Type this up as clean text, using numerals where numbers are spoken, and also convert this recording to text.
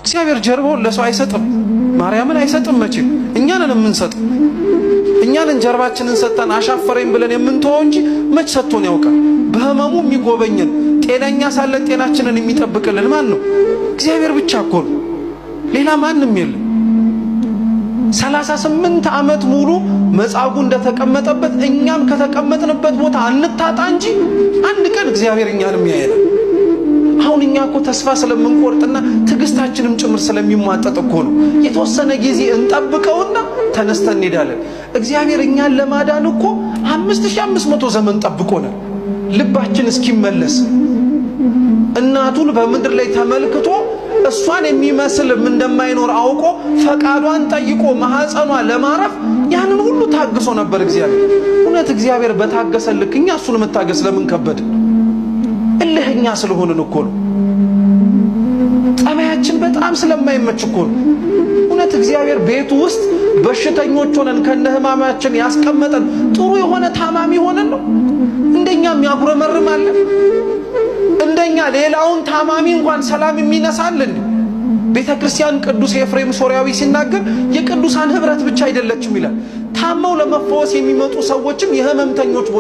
እግዚአብሔር ጀርባውን ለሰው አይሰጥም፣ ማርያምን አይሰጥም። መቼም እኛ ነን የምንሰጠው። እኛ ነን ጀርባችንን ሰጠን አሻፈረኝ ብለን የምንተወው እንጂ መች ሰጥቶን ያውቃል? በህመሙ የሚጎበኝን፣ ጤነኛ ሳለን ጤናችንን የሚጠብቅልን ማን ነው? እግዚአብሔር ብቻ እኮ ነው። ሌላ ማንም የለም። 38 ዓመት ሙሉ መጻጉዕ እንደተቀመጠበት እኛም ከተቀመጥንበት ቦታ አንታጣ እንጂ አንድ ቀን እግዚአብሔር እኛንም ያየናል። አሁን እኛ እኮ ተስፋ ስለምንቆርጥና ትዕግስታችንም ጭምር ስለሚሟጠጥ እኮ ነው። የተወሰነ ጊዜ እንጠብቀውና ተነስተን እንሄዳለን። እግዚአብሔር እኛን ለማዳን እኮ 5500 ዘመን ጠብቆናል፣ ልባችን እስኪመለስ። እናቱን በምድር ላይ ተመልክቶ እሷን የሚመስልም እንደማይኖር አውቆ ፈቃዷን ጠይቆ ማህፀኗ ለማረፍ ያንን ሁሉ ታግሶ ነበር እግዚአብሔር። እውነት እግዚአብሔር በታገሰ ልክ እኛ እሱን መታገስ ለምን ከበደ? እልህኛ ስለሆንን እኮ ነው። ጠባያችን በጣም ስለማይመች እኮ ነው። እውነት እግዚአብሔር ቤቱ ውስጥ በሽተኞች ሆነን ከነ ህማማችን ያስቀመጠን ጥሩ የሆነ ታማሚ ሆነን ነው? እንደኛ የሚያጉረመርም አለ? እንደኛ ሌላውን ታማሚ እንኳን ሰላም የሚነሳልን? ቤተ ክርስቲያን ቅዱስ ኤፍሬም ሶርያዊ ሲናገር የቅዱሳን ህብረት ብቻ አይደለችም ይላል። ታመው ለመፈወስ የሚመጡ ሰዎችም የህመምተኞች